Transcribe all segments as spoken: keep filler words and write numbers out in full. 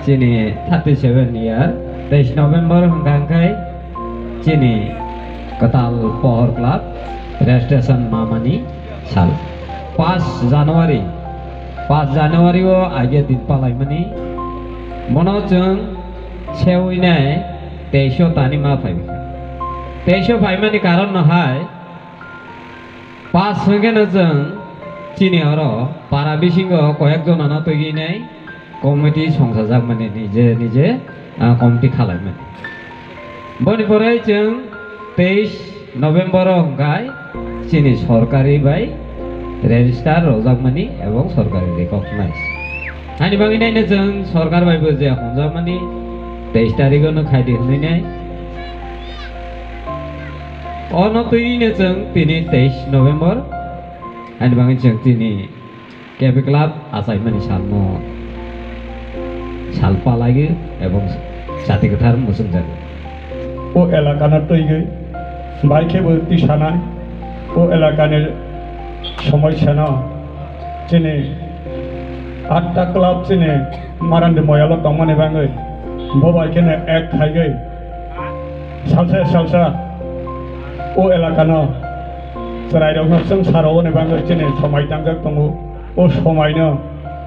Chini thirty seven year, teis November hwnkha hwnkhe chini kwtal Pohor Club registration mamani sal. Paanch January, paanch January o age din palaimani, bono chwng sewi nai teis o tani ma phaikha. Teis o phaimani karon no hai, paanch hwnkhe no chwng chini oro para bisingo koyek jonano twi nai committee songsajakmani, nije nije, ah, committee khalaimani. Boni pore chwng teis November o hwnkhe chini sorkari bai register rwjakmani ebong sorkari recognize. Ani bagwi naino chwng sorkar bai bo je hwnjakmani teis tarikh o no khaidi hwnwi nai. Ono twi no chwng tini teis November, ani bagwi chwng tini K B Club achaimani salno sal palaiwi ebong jati kwthar muchungjago. O elakano twiwi bai khe bo tisanai, o elakani somosyano chini atta club chini Marandi moyalo tongmani bagwi bo bai kheno ek khaiwi salsa salsa o elakano chwrairokno chwng sarogoni bagwi chini somai tangjak tongo. O somaino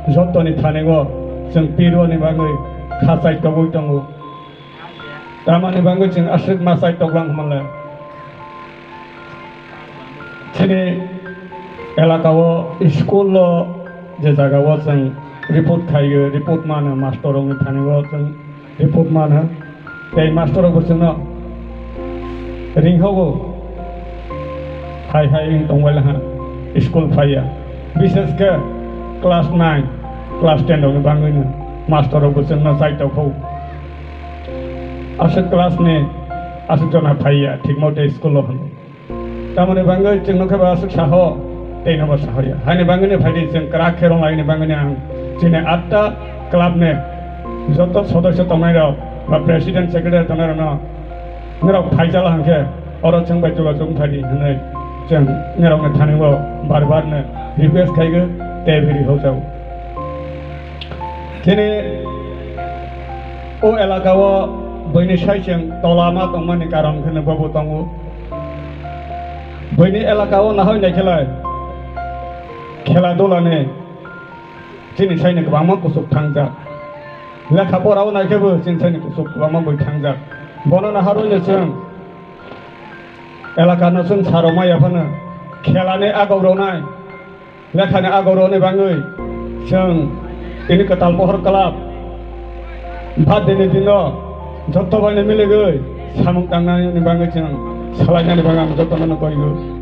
jotoni thani-o chwng pironi bagwi khachai togwi tongo. Tamoni bagwi chwng aswk ma chai toklang hwnle. Chini elaka-o school-o je jaga-o chwng report khaio, report mano master rokni thani-o chwng report mano. Tei master rok bo chwngno ringhogo, hai hai wng tongbai laha, school phaiya. Bishesh khe class nine, class ten rokni bagwino master rok bo chwngno chai tokho. Aswk class ni aswk jona phaiya thik mote school-o hwnwi. Tamoni bagwi chwngno khe bo aswk saho, teino bo sahoya. Haini bagwino phaidi chwng kwrak khe rwnglaini bagwino ang chini atta club ni joto sodosyo tongnairok ba president secretary tongnairokno norok phaijala hwnkhe oro chwng bai jogajog wngphaidi hwnwi chwng norokni thani-o bar bar no request khaigo tei biri hokjago. Chini o elaka-o buini saichwng tola ma tongmani karon kheno bobo tongo. Buini elaka-o nahoi naikhe lai khela dula ni chini saini kwbangma kuchuk thangjak. Lekha pora-o naikhe bo chini saini kuchuk kwbangma bui thangjak. Bono naharwi no chwng elaka no chwng sarok maya phano khela ni agok rwnai. Lekhani agoroni bagwi chwng tini kwtal pohor kwlap birthday ni dino joto bai no miligwi samung tangnani bagwi chwng salainani bagwi ang jotono no koigo.